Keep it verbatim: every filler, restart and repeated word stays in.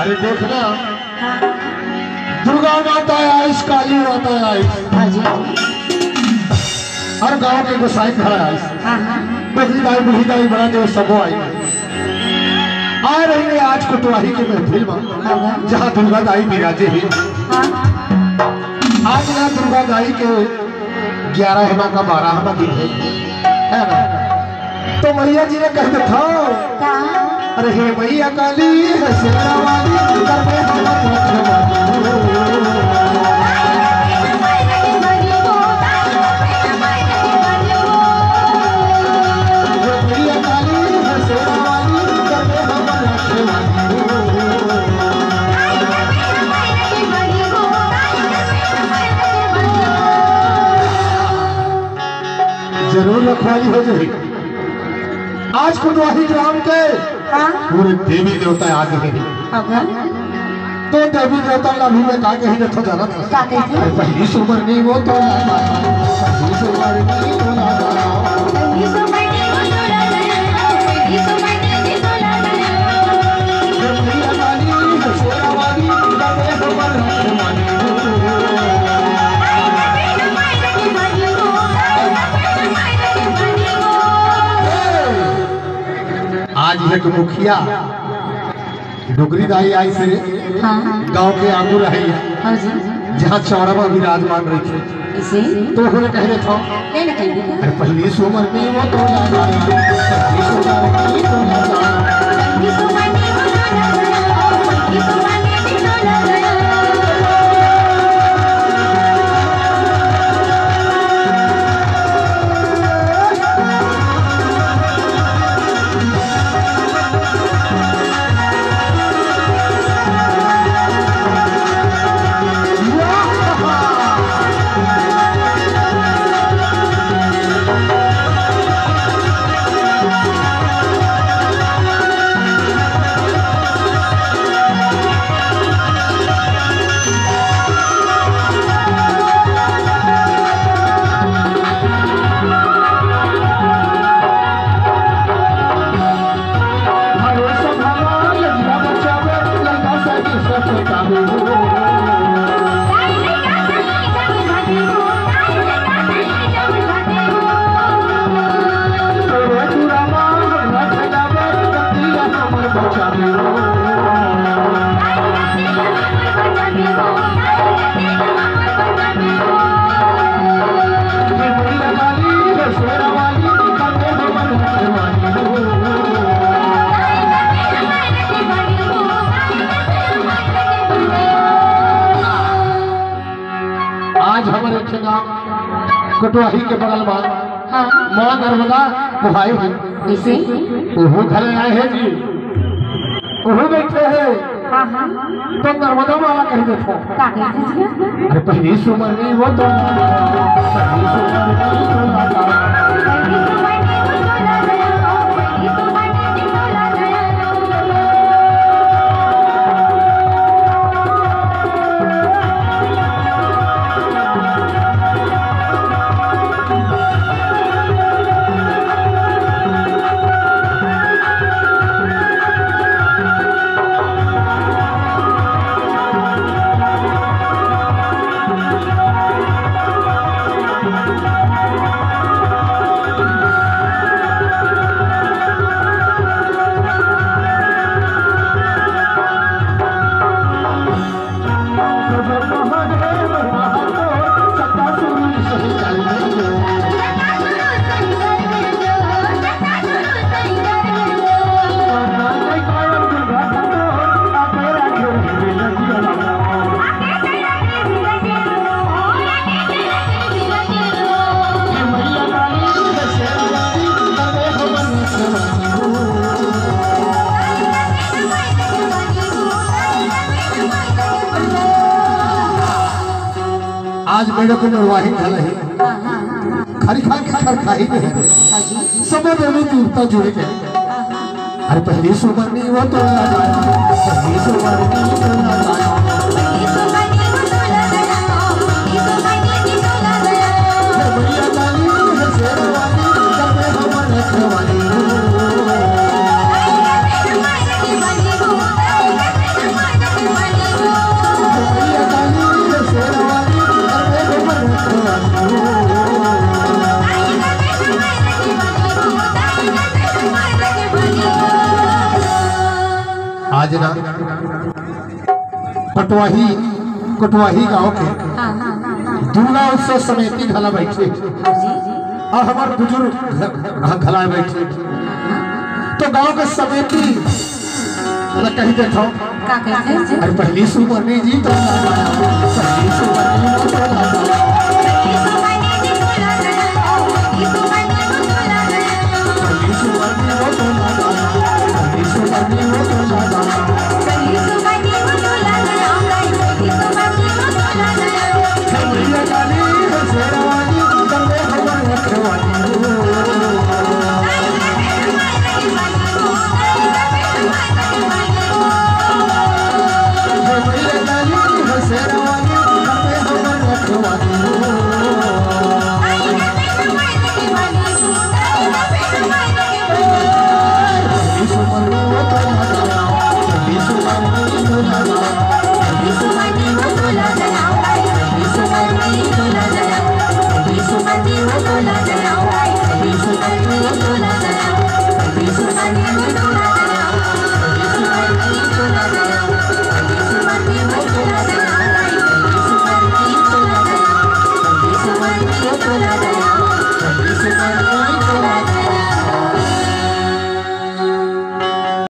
देखना, हाँ। दुर्गा माता आइस, काली माता आइस, हाँ जी। अउ गांव के गोसाई घरा आइस। हाँ, हाँ। डोकरी दाई, बूढ़ी दाई, बड़ा देव सबो आइस। आए रहिन आज कोटवाही के महफिल म, हाँ, हाँ। जहाँ दुर्गा दाई बिराजे हे। हाँ। आज ना दुर्गा दाई के ग्यारह हेमा का बारह हेमा दिन हे, है ना? तो मैया जी ने कह देथव, का? अरे हे मैया काली, हे शेरा वाली, कर दे हमर रखवाली। हे मैया काली, हे शेरा वाली, कर दे हमर रखवाली। जरूर रखवाली हो जाही। आज कोटवाही ग्राम के हाँ। पूरे देवी देवता आ गे हे। अगर तो देवी देवता ला भी मैं का कही देथव जानत हस? का कही? अरे पहली सुमरनी वो तो ना जाना, पहली सुमरनी वो ना जाना। पहली सुमरनी वो तो ना जाना, पहली सुमरनी वो तो ना जाना। हे मैया काली, हे शेरा वाली, कर दे हमर रखवाली। आज एक मुखिया डोकरी दाई आइस हे, हाँ। गांव के आगू रहइया, हाँ जी। जहाँ चौरा म विराजमान रहिथे। इसे? तो ओकरे कह देथव। नहीं, नहीं, नहीं। अरे पहली सुमरनी वो तो ना जाना, पहली सुमरनी वो तो ना जाना। आज हमर एक ठे गाँव कोटवाही के बगल म हाँ। माँ नर्मदा मोहाई हे। कइसे? ओहू घरे आए हे जी, ओहू बइठे हे। हाँ, हाँ। तो नर्मदा माँ ला कह देथव। का कह देथव? अरे पहली सुमरनी वो तो, पहली सुमरनी वो तो। आज मेरे को मरवाही घला हे। खरी खा के खर खाही नहीं है। सबो देवी देवता जुड़े के। अरे पहली सुमरनी वो तो ना जाना, पहली सुमरनी वो तो ना जाना। हे मैया काली, हे शेरा वाली, कर दे हमर रखवाली। पटवाही, कोटवाही गांव के दुर्गा उत्सव समिति घला बैठे। और हमर बुजुर्ग घ-, घला बैठे। तो गांव के समिति ला कही देथव। का कहते हैं? अरे पहली सुमनी जी तो पहली सुमनी जी तो